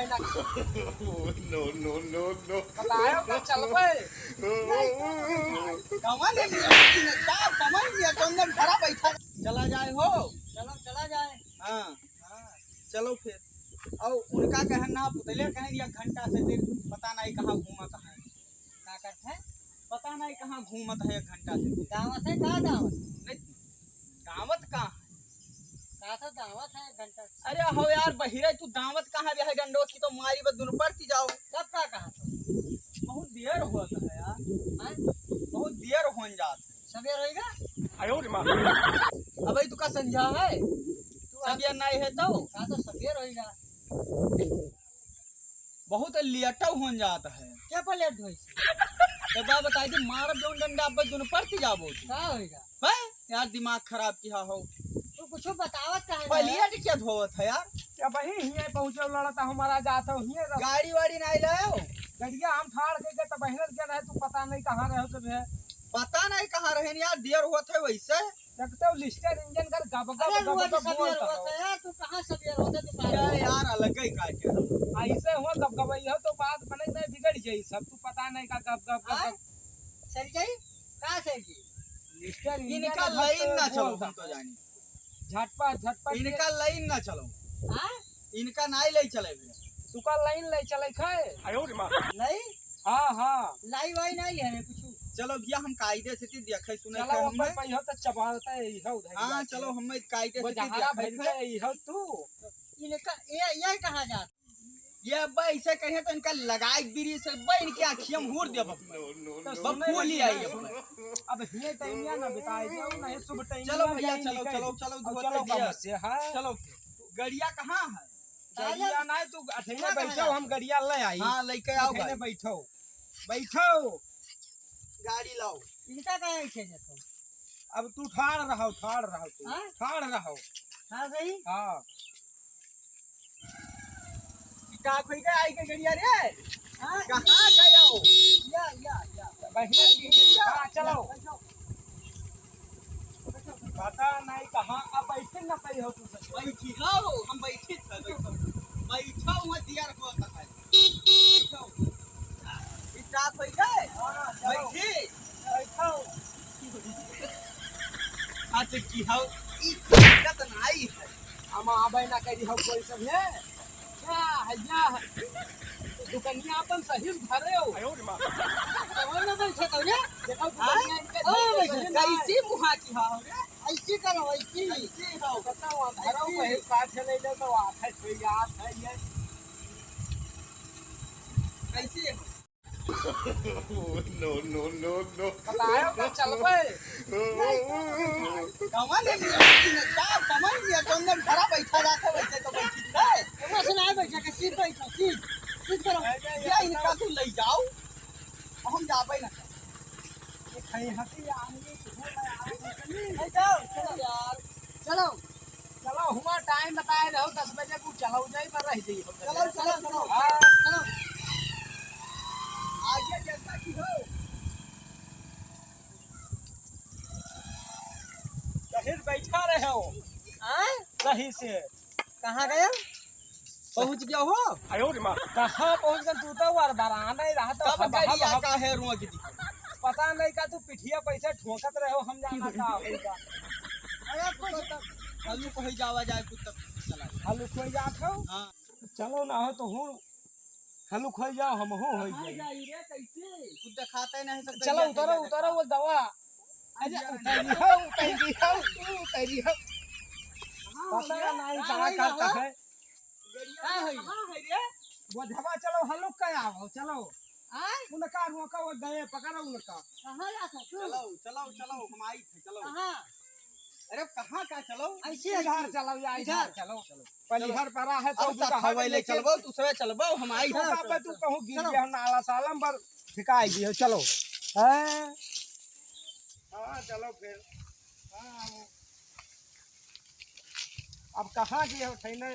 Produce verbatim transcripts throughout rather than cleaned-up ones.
No, no, no, no। बतायो का चलबे? कमन है, का कमन है, तो अंदर घरा बैठा। चला जाए हो। चलो, चला जाए। हाँ। हाँ। चलो फिर। और उनका कहन ना, पुतले कहन, एक घंटा से फिर पता नहीं कहाँ घूमत है। का करत है? पता नहीं कहाँ घूमत है एक घंटा से। दावत है, का दावत? नहीं, दावत कहाँ है? का तो दावत है एक घंटा से। अरे हो यार, बहिरे तू दावत कहाँ बे है डंडोत की तो मारी बस दुनो परती जाओ। कब का कहा था? बहुत देर होत है यार। हैं? बहुत देर होन जात है। सबेर होइगा? आयो रे माँ। अबे तू का संझा है? तू सबेर नहीं है तो? का तो सबेर होइगा। बहुत लेटो होन जात है। क्या पर लेट होई? तो बा बताई दे, मारब जौन डंडा, अब दुनो परती जाबो तू। का होइगा? हैं? यार, दिमाग खराब किहा हो। तू कुछ बतावत काहे ना? प्लेट क्या धोवत है यार? क्या बही हिये पहुँचो लड़ता हमारा जात हो हिये रह। गाड़ी वाड़ी नहीं लायो? गड़िया हम ठाड़ के गए तो बहिनर के रहे, तू पता नहीं कहाँ रहे तो भे। पता नहीं कहाँ रहे यार, देर होत है वैसे। एक तो लिस्टर इंजन कर गब गब अरे गब रुआ गब सब बोल यार रहा होता हो। है यार, तू कहाँ सब यार होता तू अरे यार, अलग ही काटे। ऐसे हो गब गब, यह तो बात बने नहीं बिगड़ जाई सब, तू पता नहीं का गब गब गब हाँ? गब। सर जाई? का सर जी? लिस्टर इंजन इनका कर लाइन ना चलो, बोलता हम तो है। जानी। झटपट, झटपट इनका ये लाइन ना चलो। हाँ? इनका नाई ले चले भैया। तुका लाइन ले चले खाए। आयो रे माँ। लाइन? हाँ, हाँ। लाई वाई नाई है कुछ। चलो भैया, हम कायदे से ती देखे सुने चलो, थे ऊपर हमने। पहियो तो चबावता है, इहो उधर हाँ, जाके। चलो, हम कायदे वो से ती जहारा देखे भर थे। के इहो तू। इनका, ये, ये कहाँ जात? ये अब्बा ऐसे कहे तो इनका लगाई बीड़ी से अब्बा इनकी आँखियों में हूर दे बब्बा। तो बब्बा सुने भूल ही ना, आई सुने। अब्बा। अब ये टाइमिया ना बिताए जाओ, ना ये शुभ टाइमिया चलो भैया, जाए चलो, निकल। चलो, चलो, अब धोते चलो भैया। कम से, हाँ। चलो, गड़िया कहाँ है? गड़िया ना है, तू अठेने ना बैठो, है। हम गड़िया ले आई। हाँ, लेके आओ अठेने भाई। बैठो, बैठो। गाड़ी लाओ। इनका काहे ऐसे जातो? अब तू ठाड़ रहो, ठाड़ रहो तू। हाँ? ठाड़ रहो। ठाड़ रही? हाँ। का खोई के आई के गड़िया रे? हाँ? कहाँ गयो? या, या, या। बहिना की गड़िया? हाँ, चलो। बैठो। पता नहीं कहाँ, अब बैठे न पाई हो तू सब। बैठी रहो, हम बैठी थे, बैठो। बैठो, वहाँ दिया रखो, तक है। बैठो। ई का खोई के? हाँ, चलो। बैठी। बैठो। आ तो की हो, ई दिक्कत नहीं है। हम आबे ना करी हो कोई सब है। क्या है, क्या है? दुकनिया अपन सही से धरे हो। आयो रे माँ। कहाँ में बैठे हो रे? देखो, हाँ? दुकनिया इनके ओ, धरे हो, बैठे। सही ना है। कैसी मुहा की हो रे? ऐसी करो, ऐसी। ऐसी हो। बताओ, हम धरो कहीं साथ चले जाओ तो आफत हो जात है ये। कैसी हो? No, no, no, no। बतायो का चलबे? कमन है, का कमन है, तो अंदर घरा बैठा जाता वैसे तो बैठी है। वैसे ना बैठा के सीट बैठो, सीट, सीट करो। या इनका तू ले जाओ, हम जाबे ना। ये कहीं हंसी आदमी, ले जाओ, चलो यार, चलो। चलो, हुआ टाइम बताए रहो, दस बजे को चलो जाई, पर रह जाई। चलो, चलो, चलो। हाँ। चलो। आइए, जैसा कि हो। कहीं बैठा रहे हो। आय? सही से। कहाँ गया? पहुँच गया हो? आयो रे माँ। कहाँ पहुँच गया? तू तो वार बराना ही रहा तो कब हब, हब, गड़िया हब। का है रोक दी? पता नहीं का तू पिठिया पैसे ठोकत रहे हो, हम जाना का होगा। अरे कुछ हल्लुक हो जावा जाए, कुछ तब चला जाए। हल्लुक हो जात हो? हाँ। चलो ना हो तो हूँ, हल्लुक हो जाओ, हम हो हो कहाँ जाए। जाई रे, कैसे? कुछ दिखाते नहीं तो चलो, कैसे उतरो, जाएगा? उतरो वो दवा। अरे, उतरी हो, उतरी हो, तू उतरी हो। हाँ, पता ये नहीं कहाँ कहाँ है करता ना? है। गड़िया का है? कहाँ है रे? वो धवा चलो, हल्लुक का आओ, चलो। आय? उनका रोका, वो गए, पकड़ो उनका। कहाँ जाता तू? चलो, चलो, चलो, हम आई थे, चलो। कहाँ? अरे, कहाँ का चलो? ऐसे, इधर ऐसे। चलो या इधर इधर। चलो। चलो। पलिहर परा है तो अब उनका साथ हवे ले चलबो, तू सवे चलबो, हम आई तो हैं। का पे तू कहूँ गिर चलो। गया, नाला सालम पर फेंकाई दियो, चलो। हैं? हाँ, चलो फिर। हाँ, वो। अब कहाँ गए हो, ठैने?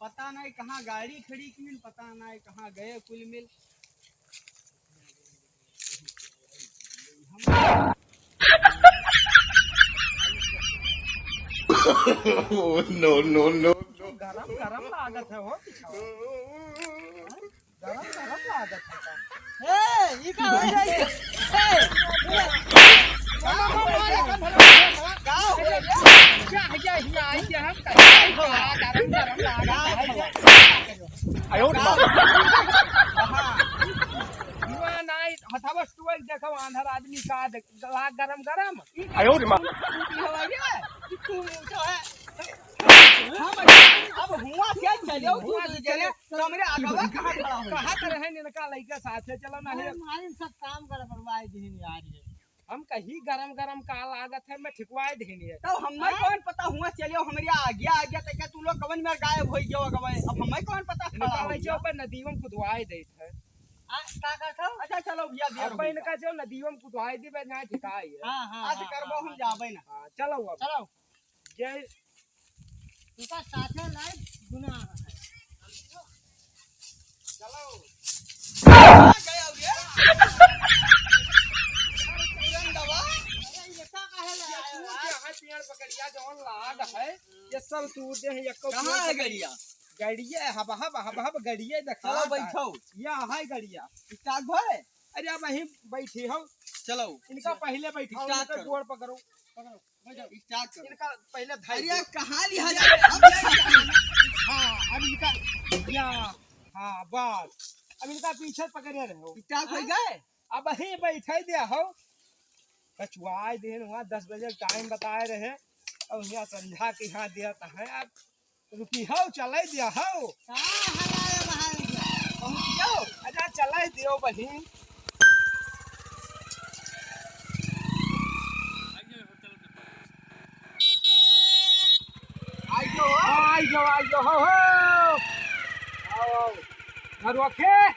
पता नहीं कहाँ गाड़ी खड़ी की, पता नहीं कहाँ गए कुल मिल। Oh, no, no, no. गरम गरम लागत है हो पिछवा। गरम गरम लागत है का? ए, ई का हो जाई? ए, का हो गया? क्या, क्या, क्या, क्या, क्या, गरम गरम लागत है। आयो रे माँ। हुआ नाई, हथवा टुआ देखो, आंधर आदमी का देख, लाग गरम गरम। आयो रे माँ। टूटी हवा ये, टूटी ऊंचा है। हम अब हुआ क्या चले, तू हुआ तो चले, चले। तो हमरे आगवा कहाँ खड़ा हो? कहाँ कर है इनका लइका साथे, चलो ना अरे है। मालिक, सब काम कर बर्बाद दिन यार ये। हम कही गरम गरम का लागत है, मैं ठिकवाए देनी है। तो हमें हाँ? कौन पता हुआ चलियो, हमरे आगे आगे तक तू लोग कवन में गायब हो गयो गवे। अब हमें कौन पता खड़ा इनका हो लइका गया। ऊपर नदीवा में कुदवाए देत है। आ, का करत हो? अच्छा चलो भैया, दिया अब भैया। इनका जो नदीवा में कुदवाए देबे, ना ठिकाई है। हाँ, हाँ, आज हाँ, करबो हाँ, हम हाँ, जाबे ना। हाँ, चलो अब। चलो। जय इनका साथे लाए गुनाह है। चलो। आ गया ये। तुरंत दबा। अरे, ये का काहे ला ये आया तू यार? क्या है, पेड़ पकड़िया जौन लाग है, ये सब तू दे है, एको कहाँ पेड़ है पकड़- गड़िया? गड़िया है, हब, हब, हब, हब, गड़िया देखा चलो, था। बैठो। या है गड़िया। स्टार्ट भय? अरे, अब वहीं बैठी हो। चलो। इनका पहले बैठाओ, स्टार्ट इनका करो। गोड़ पकड़ो, पकड़ो। बैठो, स्टार्ट करो। इनका पहले धर अरे, दो। कहाँ लिया ये जाए? अब हाँ, अब इनका, या, हाँ, बस। अब इनका पीछे पकड़े रहो। स्टार्ट हो गए? अब ही बैठे दिया हो। कचुआए दिन हुआ, दस बजे टाइम बताए रहे। और यहाँ संझा के यहाँ दिया तो है। अब रुकी हो, चले दिया हो। कहाँ हलाए बाहर गया? पहुँच जाओ। अच्छा, चले दियो बहिन। आई जाओ, आई जाओ, आई जाओ, हो, हो। आओ, आओ। घरवा के?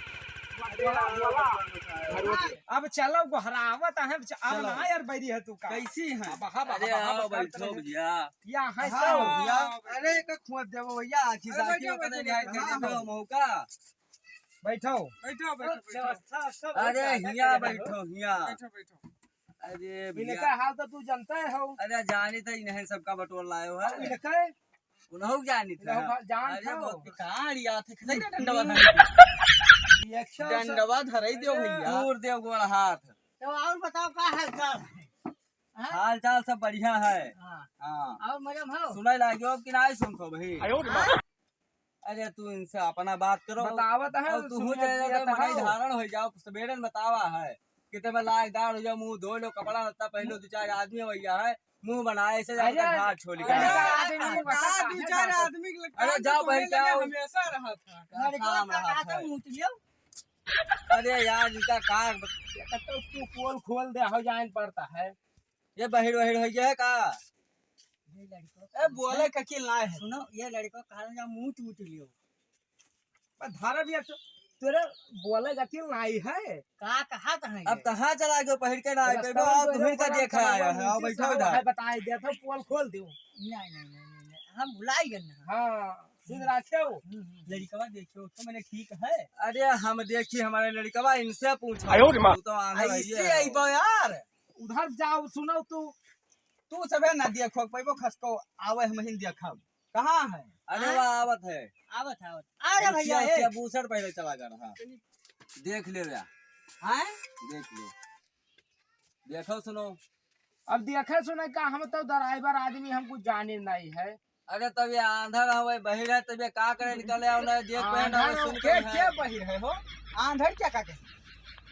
घरवा के? अब चलो, गोहरावत है, अब चलो। ना यार, बैरी है तू का? कैसी हैं? अब, अब, अरे, अब, अब, आओ, अब, बैठो अब, भैया। या है हाँ, तो। भैया। अरे, का खुआ देबो भैया, आखी अरे, साखी बैठो, में कने बैठो, न्याय बैठो। कर देबो हाँ। मौका। बैठो। बैठो, बैठो, बैठो। व्यवस्था सब अरे, होता है, हिया क्या बैठो, हिया। बैठो, बैठो। अरे, भैया। इनका हाल तो तू जानता है हो। अरे, जानी तो इन्हें सबका बटोर लायो है। अब इनका उन्हों जानी था। इनका जान अरे, था। बहुत बेकार यार थे। सही ना डंडवा धरे। रिएक्शन से डंडवा धरे दियो भैया। दूर देव गोड़ हाथ। तो और बताओ का हाल चाल है? हाँ? हाल चाल सब बढ़िया है। हाँ। हाँ। और मजा में हो? सुनाई लागियो कि नाहीं सुनतो भाई? आयो रे बाप। अरे तू इनसे अपना बात करो। बतावत है, और तू सुनिए, जाए दिया तो मनाई था। धारण हो जाओ, सवेरे में बतावा है। कि ते में लाग दार हो जाओ, मुंह धो लो, कपड़ा लत्ता पहन लो, दो चार आदमी भैया है, मुंह बनाए से अरे, जाकर हाथ छोड़ के अरे, आया। आदमी अरे, बता दो चार है। आदमी के लगता अरे, है जाओ तो बहन, तुम्हें क्या लगे हो? हमेशा रहा था। लड़का काम का रहा कहा था था। मुंह लियो। अरे यार, इनका कार तो तू पोल खोल दे हो जाए पड़ता है। ये बहिर वहिर हो गया है का? ये लड़को ए, बोले का किल ना है। सुनो, ये लड़को कहा जा मुंह टूट लियो। पर धारा भी अच्छा, तोरे बोले का किल ना है। का कहा तो है अब ये? कहाँ चला गयो पहिर के ना आए, रस्ता पे में आओ, तोरे तुम्हीं का बोला देखा चला आया गया, है, आओ मुंह बैठो से इधर। है, बताए दिया था, पोल खोल दो। नहीं, नहीं, नहीं, नहीं, नहीं, हम भुलाई गए ना। हाँ, सुन रखे हो? हम्म, हम्म, लड़कवा देखो, तो मैंने ठीक है। अरे हम देखी हमारे लड़कवा, इनसे पूछो। आयो रे माँ। तू तो आंधर है, ऐसे ये आई बा यार। उधर जाओ, सुनो तू। तू सबे ना देखो, पैबो खसको आवे, हम ही देखब। कहाँ है? अरे हाँ? वाह, आवत है। आवत, आवत। अरे भैया, उसिया, ए। उसिया बूसट पहले चला गया रहा। देख ले भैया। हाँ? देख ले। देखो, सुनो। अब देखे सुने का, हम तो ड्राइवर आदमी, हम कुछ जाने नहीं है। अरे तब ये आंधर हवे, बहिर है, तब ये का करे निकले आओ ना, देख पहन आंधर हवे, हो, सुन के के, है। के बहिर है हो? आंधर क्या का कहे?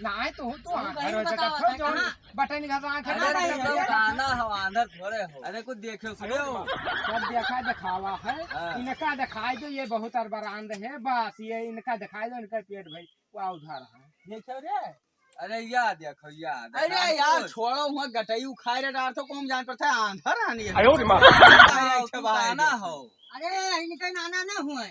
नाहीं तो हो, तू हम आंधर बहिर हो सकत बतावत हो, है, जौन कहाँ? बटन का आंख अरे है, तब तो है। गाना हो, आंधर थोड़े हो। अरे कुछ देखे सुने हो। सब देखा दिखावा है, हाँ। इनका दिखाई दो, ये बहुत अरबरान रहे, बस ये इनका दिखाई दो, इनका पेट भरी, वाह उधार है। देखो रे, अरे या देखो, या देखो, अरे यार, छोड़ो, हुआ गटई उखाए रे डार तो कौन जान पड़ता है, आंधर आनी है। आयो रे माँ। अरे, अरे, तू भाई, गाना देखो। हो। अरे, इनके नाना ना हुए।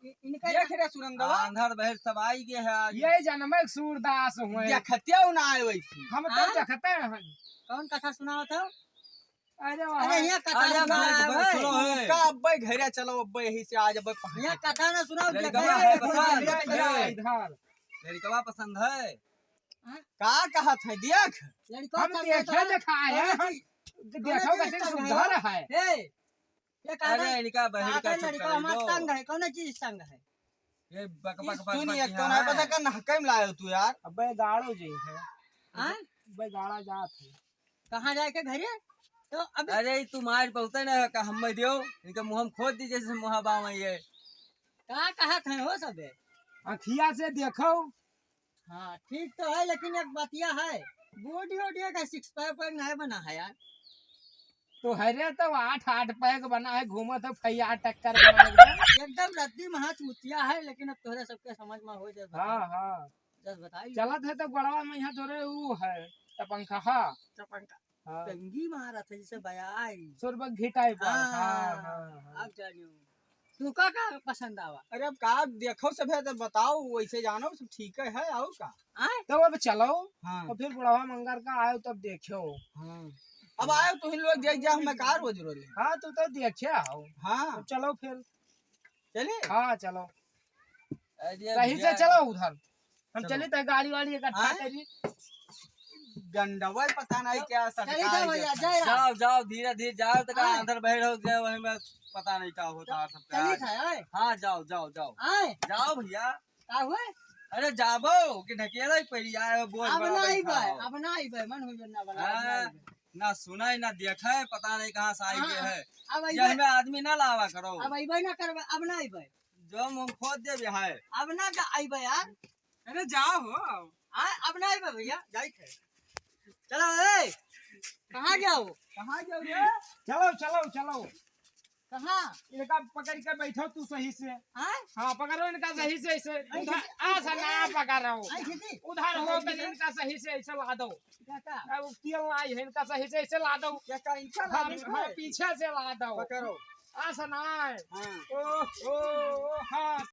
इ-, इनके देख ना- रे सुरंगवा। आंधर बहिर सब आई गए हैं आज। ये जनमक सूरदास हुए। देखते हो ना आए वैसे। हम तो हाँ? देखते हैं। कौन कथा सुनावत हो? अरे वाह। अरे, यहाँ कथा अरे सुनाओ भाई, भाई। सुनो, है। का अब्बे घरे चलो, अब्बे यही से आज अब्बे पहुंच यहाँ गए। कथा ना सुनाओ, लड़कवा देखा है, है, पसंद है। इधर। लड़कवा पसंद है। हाँ? का कहत है, देख। लड़का हम पसंद है देखे तो देखा है, अरे हम जी, देखो अरे कैसे जी, सुंदर है। ए, ये का अरे, है? इनका बहिर का का है, लड़का चक्कर हमार दो। तंग है, कौन चीज तंग है? ये बक, ई बक, बक, सुन, बक, एक यहाँ तो ना है। पता का नहकई में लायो तू यार। अबे गाड़ो जी है। हाँ? अबे गाड़ा जात है। कहाँ जाए के घरे? तो अबे अरे, ई तू मार बहुते ना है, का हम में दियो, इनके मुँह में खोद दी जैसे मुँह बाँव ये। का कहत है हो सबे? अखिया से देखो। हाँ, ठीक तो है, लेकिन एक बतिया है, body वोडी का six pack वैक नहीं बना है यार। तो हरे तो आठ, आठ pack बना है, घूमत है फैया टक्कर बना एकदम। एकदम रद्दी महा चूतिया है, लेकिन अब तोहरे सबके समझ में हो जाए, हाँ, बताओ। हाँ। बस बताइए। चलत है तो गोड़वा में यहाँ तोरे ऊ है, टपंखा, हाँ। टपंखा। हाँ। टंगी मारत है जैसे बयाई। सुरबक घिटाई बा। हाँ, हाँ, हाँ, हाँ। अब जानियो। तू का का पसंद आवा? अरे अब का देखो सब है तो बताओ, वैसे जानो सब ठीक है, है और का? आय? तो अब चलो, हाँ। तो फिर बुढ़वा मंगर का आयो तब देखो। हाँ। अब आयो तो हिल लोग देख जा, मैं का रोज रोज ले। हाँ, तू तो देखे आओ। हाँ। तो चलो फिर। चले? हाँ, चलो। अरे सही से भैया। चलो उधर। हम चलो। चली तो गाड़ी वाड़ी इकट्ठा आय? करी। गंडवा पता नहीं क्या चली सटका जाओ गया भैया, था। जय राम। जाओ, जाओ, धीरे, धीरे जाओ, तो का आय? अंदर बैठ हो गया, वही में पता नहीं क्या होता है सबका। चली था, आय? हाँ, जाओ, जाओ, जाओ। आय? जाओ भैया। का हुए? अरे जाबो, कि ढकेला ही पड़ी आए हो, बोझ अब बड़ा ना आई बैठा बाय, हो। अब ना आई बाय, मन हो जो ना बना, अब ना हाँ, आई बाय। ना सुनाई, ना देखा है, पता नहीं कहाँ से आई हाँ, गए है। अब आई यही बाय। में आदमी ना लावा करो। अब आई बाय ना करबे, अब ना आई बाय। जो मुँह खोद देबे है। अब ना जा आई बाय यार। अरे जाओ हो। हाँ, अब ना आई बाय भैया, जाई थे। चलो ए, कहाँ गया हो? कहाँ गया रे? चलो, चलो, चलो। कहाँ? इनका पकड़ के बैठो तू सही से। हाँ? हाँ, पकड़ो इनका सही से, ऐसे। आई उधर, खींची। आ, सा ना पकड़ो। आई खींची। उधर हो तो इनका सही से ऐसे ला दो। क्या का? अब तेल ना आई है, इनका सही से ऐसे ला दो। क्या का इनका ला हाँ, दो? हाँ, पीछे से ला दो। पकड़ो। आ, सा ना है। हाँ। ओ, ओ, ओ, हाँ।